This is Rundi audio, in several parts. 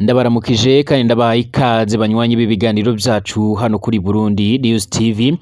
Ndabaramukije kandi ndabahaye ikaze banywanyi b'ibiganiro byacu hano kuri Burundi News TV.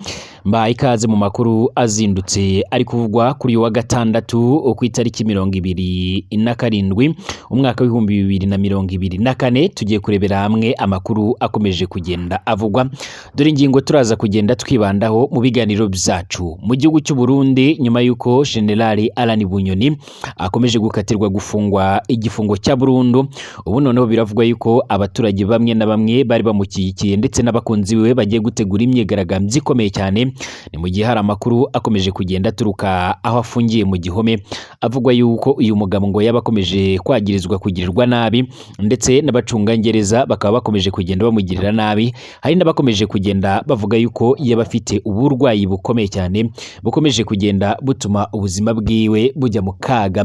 Mbahaye ikaze mu makuru azindutse ari kuvugwa kuri uyu wa gatandatu ku itariki 27 umwaka w'2024. Tugiye kurebera hamwe amakuru akomeje kugenda avugwa. Dore ingingo turaza kugenda twibandaho mu biganiro byacu. Mu gihugu cy'u Burundi, nyuma y'uko General Alain Bunyoni akomeje gukatirwa gufungwa igifungo cya burundu, ubu noneho biravugwa yuko abaturage bamwe na bamwe bari bamushyigikiye ndetse n'abakunzi be bagiye gutegura imyigaragambyo ikomeye cyane. Ni mu gihe hari amakuru akomeje kugenda aturuka aho afungiye mu gihome, avugwa yuko uyu mugabo ngo yaba akomeje kwagirizwa kugirirwa nabi, ndetse n'abacungangereza bakaba bakomeje kugenda bamugirira nabi. Hari n'abakomeje kugenda bavuga yuko yaba afite uburwayi bukomeye cyane bukomeje kugenda butuma ubuzima bwiwe bujya mu kaga.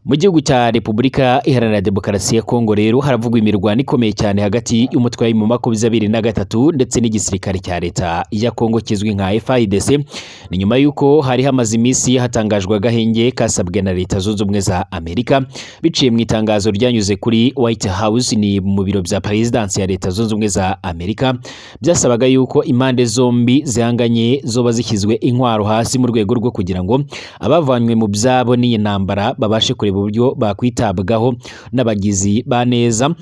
Mu gihugu cya Repubulika Iharanira Demokarasi ya Kongo rero haravugwa imirwano ikomeye cyane hagati y'umutwe wa M23 ndetse n'igisirikare cya leta ya Kongo kizwi nka FARDC. Ni nyuma y'uko hari hamaze iminsi hatangajwe agahenge kasabwe na Leta Zunze Ubumwe za Amerika biciye mu itangazo ryanyuze kuri White House, ni mu biro bya Perezidansi ya Leta Zunze Ubumwe za Amerika. Byasabaga yuko impande zombi zihanganye zoba zishyizwe intwaro hasi mu rwego rwo kugira ngo abavanywe mu byabo n'iyi ntambara babashe kureba uburyo bakwitabwaho n'abagizi ba neza,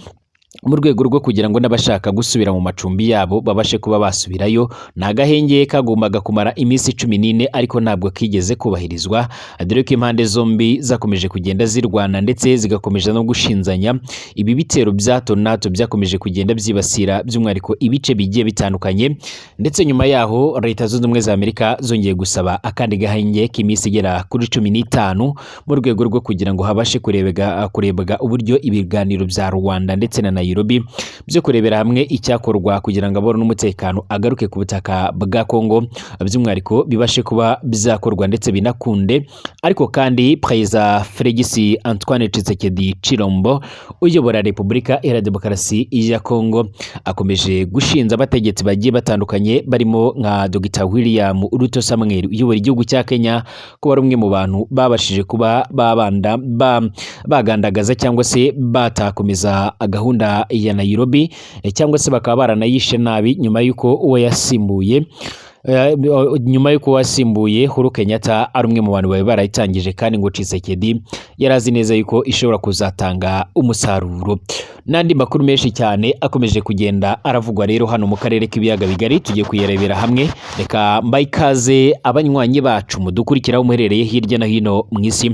mu rwego rwo kugira ngo n'abashaka gusubira mu macumbi yabo babashe kuba basubirayo. Ni agahenge kagombaga kumara iminsi 14, ariko ntabwo kigeze kubahirizwa, dore ko impande zombi zakomeje kugenda zirwana ndetse zigakomeza no gushinzanya. Ibi bitero bya hato na hato byakomeje kugenda byibasira by'umwihariko ibice bigiye bitandukanye, ndetse nyuma yaho Leta Zunze Ubumwe za Amerika zongeye gusaba akandi gahenge k'iminsi igera kuri 15 mu rwego rwo kugira ngo habashe kurebwa uburyo ibiganiro bya Rwanda ndetse na Nairobi byo kurebera hamwe icyakorwa kugira ngo abone n'umutekano agaruke ku butaka bwa Kongo, by'umwihariko bibashe kuba byakorwa ndetse binakunde. Ariko kandi Perezida Felix Antoine Tshisekedi Tshilombo uyobora Repubulika Iharanira Demokarasi ya Kongo akomeje gushinja abategetsi bagiye batandukanye barimo nka Dr William Ruto Samuel uyobora igihugu cya Kenya ko ari umwe mu bantu babashije kuba babanda bagandagaza cyangwa se batakomeza gahunda ya Nairobi, cyangwa se bakaba baranayishe nabi nyuma y'uko uwo yasimbuye nyuma y'uko wasimbuye Uhuru Kenyatta ari umwe mu bantu bari barayitangije, kandi ngo Tshisekedi yari azi neza yuko ishobora kuzatanga umusaruro. N'andi makuru menshi cyane akomeje kugenda aravugwa rero hano mu karere k'ibiyaga bigari tugiye kuyarebera hamwe. Reka mbaye ikaze abanywanyi bacu mudukurikira muherereye hirya no hino mu isi,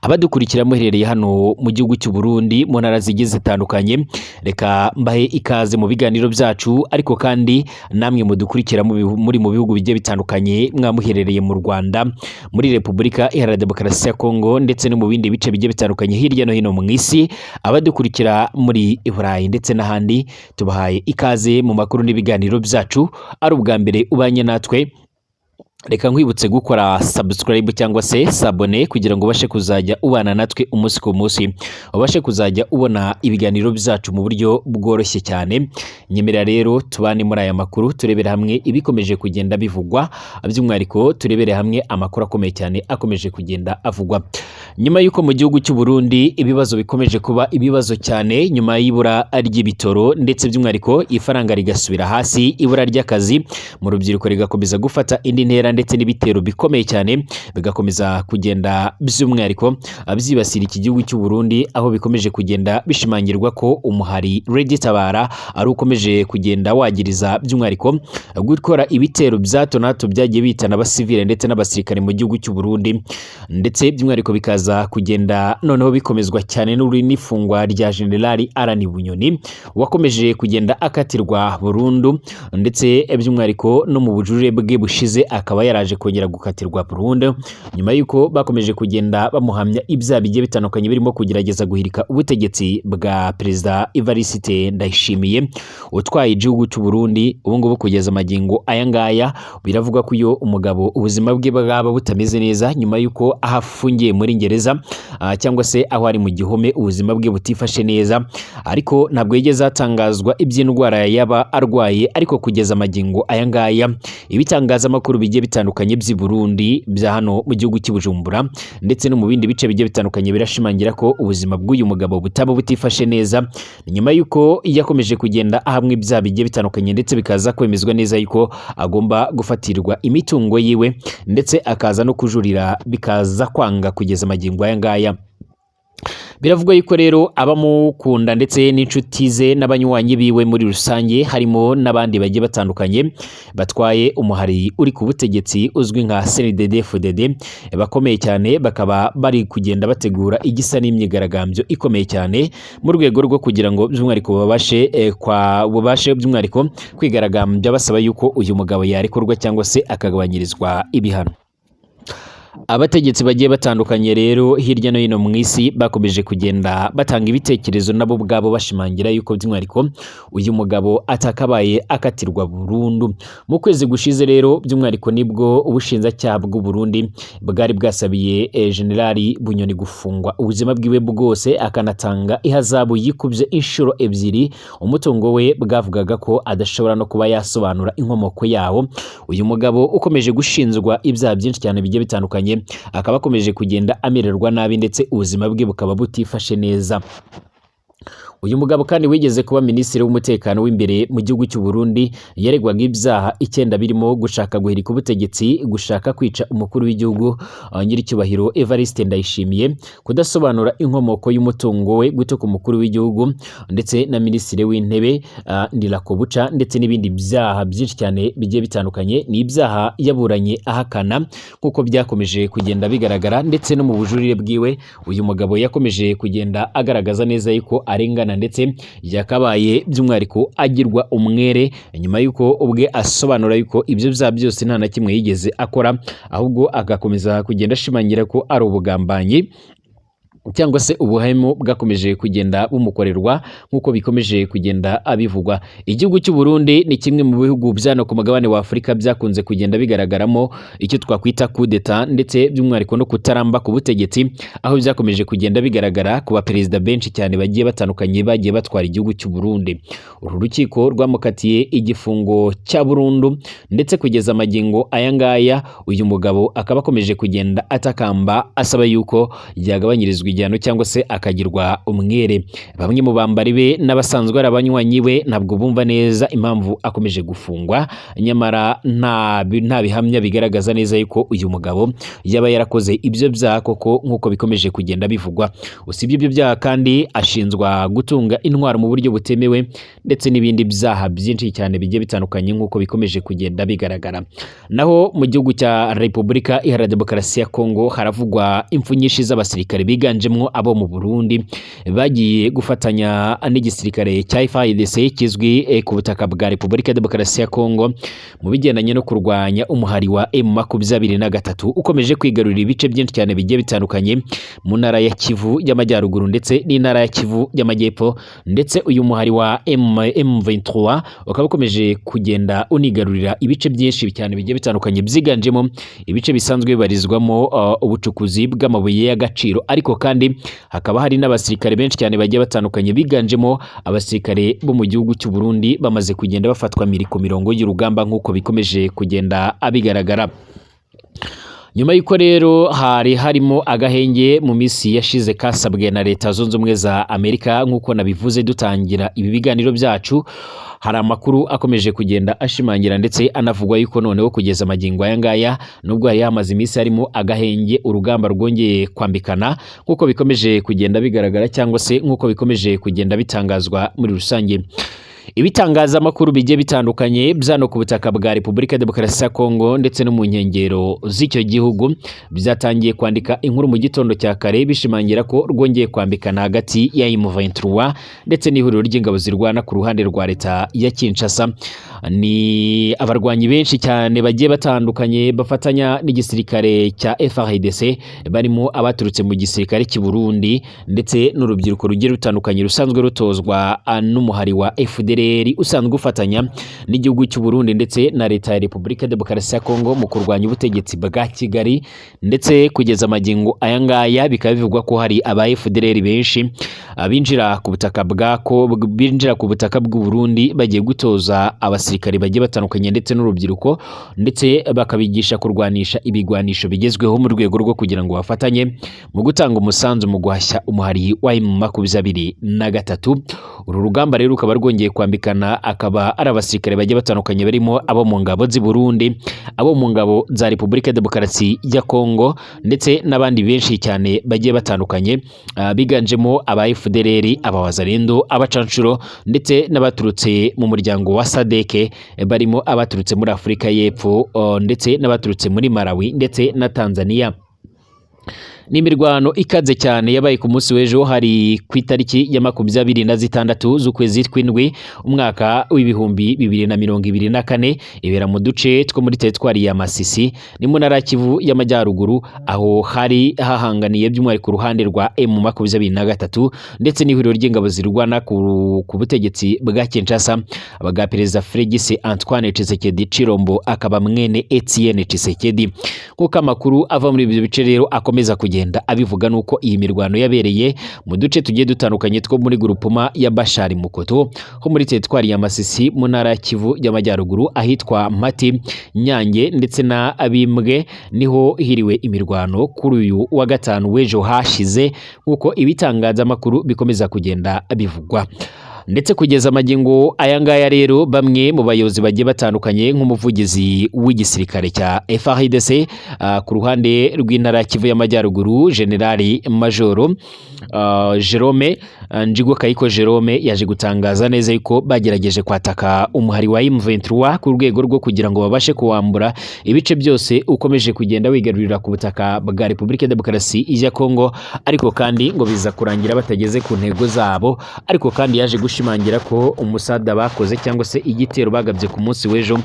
abadukurikira muherereye hano mu gihugu cy'u Burundi mu ntara zigiye zitandukanye, reka mbahe ikaze mu biganiro byacu. Ariko kandi namwe mudukurikira muri mu bihugu bigiye bitandukanye, mwamuherereye mu Rwanda, muri Repubulika Iharanira Demokarasi ya Kongo ndetse no mu bindi bice bigiye bitandukanye hirya no hino mu isi, abadukurikira muri Burayi ndetse n'ahandi, tubahaye ikaze mu makuru n'ibiganiro byacu. Ari ubwa mbere ubanye natwe, reka nkwibutse gukora subscribe cyangwa se s'abonner kugira ngo ubashe kuzajya ubana natwe umunsi ku munsi, ubashe kuzajya ubona ibiganiro byacu mu buryo bworoshye cyane. Nyemerera rero tubane muri aya makuru, turebere hamwe ibikomeje kugenda bivugwa, by'umwihariko turebere hamwe amakuru akomeye cyane akomeje kugenda avugwa nyuma y'uko mu gihugu cy'u Burundi ibibazo bikomeje kuba ibibazo cyane nyuma y'ibura ry'ibitoro, ndetse by'umwihariko ifaranga rigasubira hasi, ibura ry'akazi mu rubyiruko rigakomeza gufata indi ntera, ndetse n'ibitero bikomeye cyane bigakomeza kugenda by'umwihariko byibasira iki gihugu cy'u Burundi, aho bikomeje kugenda bishimangirwa ko umuhari Red Tabara ari ukomeje kugenda wagiriza by'umwihariko gukora ibitero bya hato na hato byagiye bihitana abasivile ndetse n'abasirikare mu gihugu cy'u Burundi, ndetse by'umwihariko bikaza kugenda noneho bikomezwa cyane n'ifungwa rya General Alain Bunyoni wakomeje kugenda akatirwa burundu, ndetse by'umwihariko no mu bujurire bwe bushize akaba yaraje kongera gukatirwa burundu nyuma y'uko bakomeje kugenda bamuhamya ibyaha bigiye bitandukanye birimo kugerageza guhirika ubutegetsi bwa Perezida Evariste Ndayishimiye utwaye igihugu cy'u Burundi ubu ngubu. Kugeza magingo aya ngaya biravugwa ko iyo umugabo ubuzima bwe bwaba butameze neza nyuma y'uko aho afungiye muri gereza cyangwa se aho ari mu gihome ubuzima bwe butifashe neza, ariko ntabwo yigeze hatangazwa iby'indwara yaba arwaye. Ariko kugeza magingo aya ngaya ibitangazamakuru bigiye bitandukanye by'i Burundi bya hano mu gihugu cy'i Bujumbura ndetse no mu bindi bice bigiye bitandukanye birashimangira ko ubuzima bw'uyu mugabo butaba butifashe neza, nyuma y'uko yakomeje kugenda ahamwa ibyaha bigiye bitandukanye ndetse bikaza kwemezwa neza yuko agomba gufatirwa imitungo yiwe ndetse akaza no kujurira bikaza kwanga kugeza magingo aya ngaya. Biravugwa yuko rero abamukunda ndetse n'inshuti ze n'abanywanyi biwe muri rusange, harimo n'abandi bagiye batandukanye batwaye umuhari uri ku butegetsi uzwi nka CNDD-FDD bakomeye cyane, bakaba bari kugenda bategura igisa n'imyigaragambyo ikomeye cyane mu rwego rwo kugira ngo by'umwihariko babashe by'umwihariko kwigaragambya basaba yuko uyu mugabo yarekurwa cyangwa se akagabanyirizwa ibihano. Abategetsi bagiye batandukanye rero hirya no hino mu isi bakomeje kugenda batanga ibitekerezo nabo ubwabo bashimangira yuko by'umwihariko uyu mugabo atakabaye akatirwa burundu. Mu kwezi gushize rero by'umwihariko nibwo ubushinjacyaha bw'u Burundi bwari bwasabiye Generali Bunyoni gufungwa ubuzima bwiwe bwose, akanatanga ihazabu yikubye inshuro ebyiri umutungo we bwavugaga ko adashobora no kuba yasobanura inkomoko yawo. Uyu mugabo ukomeje gushinjwa ibyaha byinshi cyane bigiye bitandukanye akaba akomeje kugenda amererwa nabi ndetse ubuzima bwe bukaba butifashe neza. Uyu mugabo kandi wigeze kuba minisitiri w'umutekano w'imbere mu gihugu cy'u Burundi yaregwaga ibyaha 9 birimo gushaka guhirika ubutegetsi, gushaka kwica umukuru w'igihugu nyiricyubahiro Evariste Ndayishimiye, kudasobanura inkomoko y'umutungo we, gutuka umukuru w'igihugu ndetse na minisitiri w'intebe Ndirakobuca ndetse n'ibindi byaha byinshi cyane bigiye bitandukanye. Ni ibyaha yaburanye ahakana nk'uko byakomeje kugenda bigaragara, ndetse no mu bujurire bwiwe uyu mugabo yakomeje kugenda agaragaza neza yuko arengana ndetse yakabaye by'umwihariko agirwa umwere, nyuma y'uko ubwe asobanura yuko ibyo byaha byose nta na kimwe yigeze akora, ahubwo agakomeza kugenda ashimangira ko ari ubugambanyi cyangwa se ubuhemu bwakomeje kugenda bumukorerwa nk'uko bikomeje kugenda abivugwa. Igihugu cy'u Burundi ni kimwe mu bihugu byano ku mugabane wa Afurika byakunze kugenda bigaragaramo icyo twakwita coup d'etat ndetse by'umwihariko no kutaramba ku butegetsi, aho byakomeje kugenda bigaragara ku baperezida benshi cyane bagiye batandukanye bagiye batwara igihugu cy'u Burundi. Uru rukiko rwamukatiye igifungo cya burundu ndetse kugeza amagingo aya ngaya uyu mugabo akaba akomeje kugenda atakamba asaba yuko yagabanyirizwa igihano cyangwa se akagirwa umwere. Bamwe mu bambari be n'abasanzwe ari abanywanyi be ntabwo bumva neza impamvu akomeje gufungwa, nyamara nta bihamya bigaragaza neza yuko uyu mugabo yaba yarakoze ibyo byaha koko nk'uko bikomeje kugenda bivugwa. Usibye ibyo byaha kandi ashinjwa gutunga intwaro mu buryo butemewe ndetse n'ibindi byaha byinshi cyane bigiye bitandukanye nk'uko bikomeje kugenda bigaragara. Naho mu gihugu cya Repubulika Iharanira Demokarasi ya Kongo haravugwa impfu nyinshi z'abasirikare biganjemo abo mu Burundi bagiye gufatanya n'igisirikare cya FARDC kizwi ku butaka bwa Repubulika ya Demokarasi ya Kongo mu bigendanye no kurwanya umuhari wa M23 ukomeje kwigarurira ibice byinshi cyane bigiye bitandukanye mu ntara ya Kivu y'Amajyaruguru ndetse n'intara ya Kivu y'Amajyepfo, ndetse uyu muhari wa M23 ukaba ukomeje kugenda unigarurira ibice byinshi cyane bigiye bitandukanye byiganjemo ibice bisanzwe bibarizwamo ubucukuzi bw'amabuye y'agaciro, ariko kandi hakaba hari n'abasirikare benshi cyane bagiye batandukanye biganjemo abasirikare bo mu gihugu cy'u Burundi bamaze kugenda bafatwa miri ku mirongo y'urugamba nk'uko bikomeje kugenda abigaragara. Nyuma y'uko rero hari harimo agahenge mu minsi yashize kasabwe na Leta Zunze Ubumwe za Amerika nk'uko nabivuze dutangira ibi biganiro byacu, hari amakuru akomeje kugenda ashimangira ndetse anavugwa yuko noneho kugeza amagingo aya ngaya nubwo hari hamaze iminsi harimo agahenge urugamba rwongeye kwambikana nk'uko bikomeje kugenda bigaragara cyangwa se nk'uko bikomeje kugenda bitangazwa muri rusange. Ibitangazamakuru bigiye bitandukanye byano ku butaka bwa Repubulika ya Demokarasi ya Kongo ndetse no mu nkengero z'icyo gihugu byatangiye kwandika inkuru mu gitondo cya kare bishimangira ko rwongeye kwambikana hagati ya M23 ndetse n'ihuriro ry'ingabo zirwana ku ruhande rwa leta ya Kinshasa. Ni abarwanyi benshi cyane bagiye batandukanye bafatanya n'igisirikare cya FARDC barimo abaturutse mu gisirikare cy'u Burundi ndetse n'urubyiruko rugiye rutandukanye rusanzwe rutozwa n'umuhari wa FDLR usanzwe ufatanya n'igihugu cy'u Burundi ndetse na leta ya Repubulika ya Demokarasi ya Kongo mu kurwanya ubutegetsi bwa Kigali, ndetse kugeza amagingo aya ngaya bikaba bivugwa ko hari aba FDLR benshi binjira ku butaka bw'u Burundi bagiye gutoza abasirikare abasirikare bagiye batandukanye ndetse n'urubyiruko, ndetse bakabigisha kurwanisha ibigwanisho bigezweho mu rwego rwo kugira ngo bafatanye mu gutanga umusanzu mu guhashya umuhari wa M23. Uru rugamba rero rukaba rwongeye kwambikana, akaba ari abasirikare bagiye batandukanye barimo abo mu ngabo z'i Burundi, abo mu ngabo za Repubulika Demokarasi ya Kongo ndetse n'abandi benshi cyane bagiye batandukanye, biganjemo aba FDLR, aba Wazalendo, abacanshuro ndetse n'abaturutse mu muryango wa SADC, barimo abaturutse muri Afurika y'Epfo, ndetse n'abaturutse muri Malawi ndetse na Tanzania. Ni imirwano ikaze cyane yabaye ku munsi w'ejo, hari ku itariki ya 26 z'ukwezi kw'indwi umwaka w'2024, ibera mu duce two muri teritwari ya Masisi ni mu ntara ya Kivu y'Amajyaruguru, aho hari hahanganiye by'umwihariko uruhande rwa M23 ndetse n'ihuriro ry'ingabo zirwana ku butegetsi bwa Kinshasa bwa Perezida Felix Antoine Tshisekedi Tshilombo, akaba mwene Etienne Tshisekedi. Nk'uko amakuru ava muri ibyo bice rero akomeza kugenda abivuga, nuko iyi mirwano yabereye mu duce tugiye dutandukanye two muri grupoma ya Bashari Mukoto ho muri teritwari ya Masisi mu ntara ya Kivu y'Amajyaruguru, ahitwa Mati, Nyange ndetse na Abimbwe niho hiriwe imirwano kuri uyu wa gatanu w'ejo hashize, nk'uko ibitangazamakuru bikomeza kugenda bivugwa. Ndetse kugeza amagingo aya ngaya rero, bamwe mu bayobozi bagiye batandukanye nk'umuvugizi w'igisirikare cya FARDC ku ruhande rw'intara ya Kivu y'Amajyaruguru, Generali Majoro Jerome Njigo Kayiko Jerome, yaje gutangaza neza yuko bagerageje kwataka umuhari wa M23 ku rwego rwo kugira ngo babashe kuwambura ibice byose ukomeje kugenda wigarurira ku butaka bwa Repubulika Demokarasi ya Kongo, ariko kandi ngo biza kurangira batageze ku ntego zabo. Ariko kandi yaje gushimangira ko umusada bakoze cyangwa se igitero bagabye ku munsi w'ejo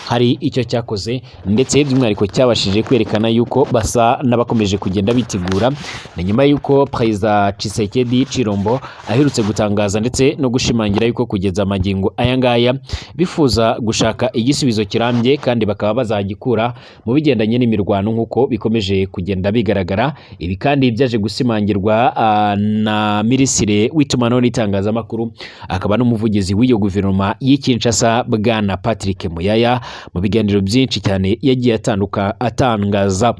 hari icyo cyakoze, ndetse by'umwihariko cyabashije kwerekana yuko basa n'abakomeje kugenda bitegura. Ni nyuma yuko Perezida Tshisekedi Tshilombo aherutse gutangaza ndetse no gushimangira yuko kugeza amagingo aya ngaya bifuza gushaka igisubizo kirambye kandi bakaba bazagikura mu bigendanye n'imirwano nk'uko bikomeje kugenda bigaragara. Ibi kandi byaje gusimangirwa na Minisitiri w'itumanaho n'itangazamakuru akaba n'umuvugizi w'iyo guverinoma y'i Kinshasa, Bwana Patrick Muyaya, mu biganiro byinshi cyane yagiye atangaza.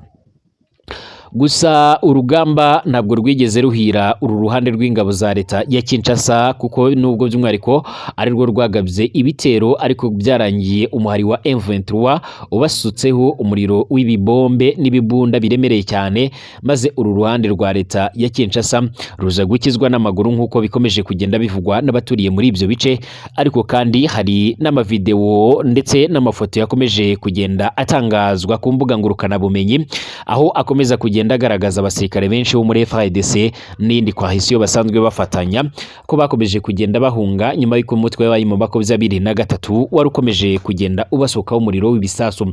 Gusa urugamba ntabwo rwigeze ruhira uru ruhande rw'ingabo za leta ya Kinshasa, kuko nubwo by'umwihariko ari rwo rwagabye ibitero, ariko byarangiye umuhari wa M23 ubasutseho umuriro w'ibibombe n'ibibunda biremereye cyane, maze uru ruhande rwa leta ya Kinshasa ruza gukizwa n'amaguru nk'uko bikomeje kugenda bivugwa n'abaturiye muri ibyo bice. Ariko kandi hari n'amavideo ndetse n'amafoto yakomeje kugenda atangazwa ku mbuga ngurukanabumenyi, aho akomeza kugenda agaragaza abasirikare benshi bo muri FARDC n'indi coalition basanzwe bafatanya ko bakomeje kugenda bahunga nyuma y'uko umutwe wa M23 wari ukomeje kugenda ubasukaho umuriro w'ibisasu.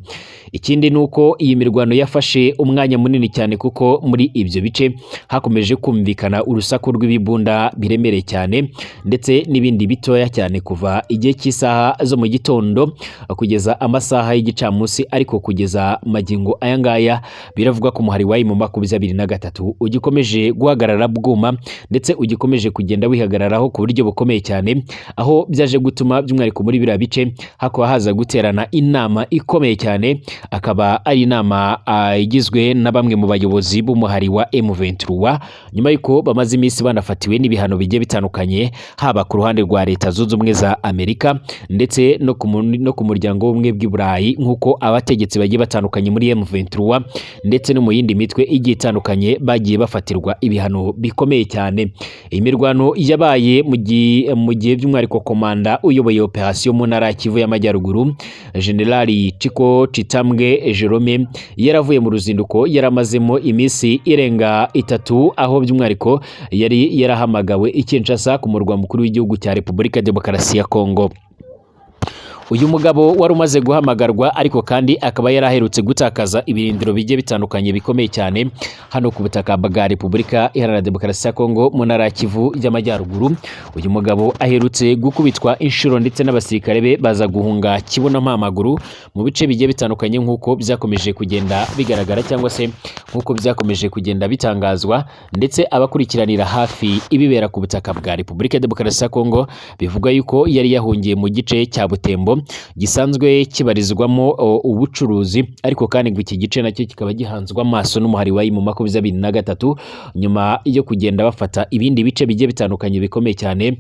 Ikindi ni uko iyi mirwano yafashe umwanya munini cyane, kuko muri ibyo bice hakomeje kumvikana urusaku rw'ibibunda biremereye cyane ndetse n'ibindi bitoya cyane kuva igihe cy'isaha zo mu gitondo kugeza amasaha y'igicamunsi. Ariko kugeza magingo aya ngaya biravugwa ko umuhari wa M23 ugikomeje guhagarara bwuma ndetse ugikomeje kugenda wihagararaho ku buryo bukomeye cyane, aho byaje gutuma by'umwihariko muri biriya bice hakaba haza guterana inama ikomeye cyane, akaba ari inama igizwe na bamwe mu bayobozi b'umuhari wa M23, nyuma y'uko bamaze iminsi banafatiwe n'ibihano bigiye bitandukanye, haba ku ruhande rwa Leta Zunze Ubumwe za Amerika ndetse no ku muryango w'ubumwe bw'i Burayi, nk'uko abategetsi bagiye batandukanye muri M23 ndetse no mu yindi mitwe igiye itandukanye bagiye bafatirwa ibihano bikomeye cyane. Iyi mirwano yabaye mu gihe by'umwihariko komanda uyoboye operasiyo mu ntara ya Kivu y'Amajyaruguru, Generali Chiko Chitambwe Jerome, yaravuye mu ruzinduko yaramazemo iminsi irenga itatu, aho by'umwihariko yari yarahamagawe i Kinshasa ku murwa mukuru w'igihugu cya Repubulika Demokarasi ya Kongo. Uyu mugabo wari umaze guhamagarwa, ariko kandi akaba yaraherutse gutakaza ibirindiro bigiye bitandukanye bikomeye cyane hano ku butaka bwa Repubulika Iharanira Demokarasi ya Kongo mu ntara ya Kivu y'Amajyaruguru. Uyu mugabo aherutse gukubitwa inshuro ndetse n'abasirikare be baza guhunga kibuno mpamaguru mu bice bigiye bitandukanye, nk'uko byakomeje kugenda bigaragara cyangwa se nk'uko byakomeje kugenda bitangazwa, ndetse abakurikiranira hafi ibibera ku butaka bwa Repubulika ya Demokarasi ya Kongo bivugwa yuko yari yahungiye mu gice cya Butembo gisanzwe kibarizwamo ubucuruzi, ariko kandi ngo iki gice nacyo kikaba gihanzwe amaso n'umuhari wa mu 23 nyuma yo kugenda bafata ibindi bice bigiye bitandukanye bikomeye cyane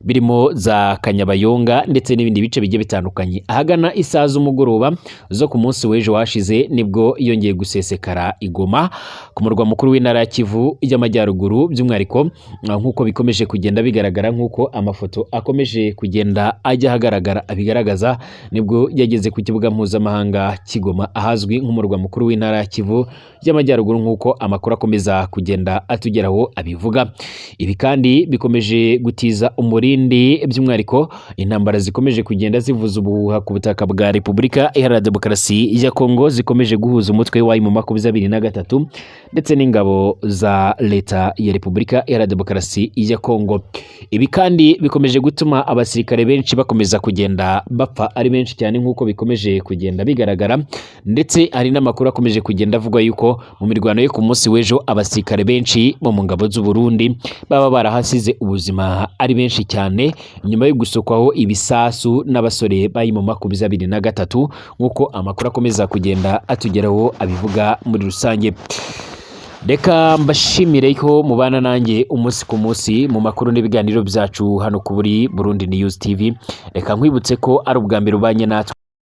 birimo za Kanyabayonga ndetse n'ibindi bice bigiye bitandukanye. Ahagana isaha z'umugoroba zo ku munsi w'ejo washize nibwo yongeye gusesekara i Goma ku murwa mukuru w'intara ya Kivu y'Amajyaruguru, by'umwihariko nk'uko bikomeje kugenda bigaragara, nk'uko amafoto akomeje kugenda ajya ahagaragara abigaragaza, nibwo yageze ku kibuga mpuzamahanga cy'i Goma ahazwi nk'umurwa mukuru w'intara ya Kivu y'Amajyaruguru, nk'uko amakuru akomeza kugenda atugeraho abivuga. Ibi kandi bikomeje gutiza umurindi by'umwihariko intambara zikomeje kugenda zivuza ubuhuha ku butaka bwa Repubulika Iharanira Demokarasi ya Kongo, zikomeje guhuza umutwe wa mu 23 ndetse n'ingabo za leta ya Repubulika Iharanira Demokarasi ya Kongo. Ibi kandi bikomeje gutuma abasirikare benshi bakomeza kugenda bapfa ari benshi cyane nk'uko bikomeje kugenda bigaragara, ndetse hari n'amakuru akomeje kugenda avugwa yuko mu mirwano yo ku munsi w'ejo abasirikare benshi bo mu ngabo z'u Burundi baba barahasize ubuzima ari benshi cyane nyuma yo gusukwaho ibisasu n'abasore bari mu 23, nk'uko amakuru akomeza kugenda atugeraho abivuga muri rusange. Reka mbashimire ko mubana nanjye umunsi ku munsi mu makuru n'ibiganiro byacu hano kuri Burundi News TV. Reka nkwibutse ko ari ubwa mbere ubanye natwe.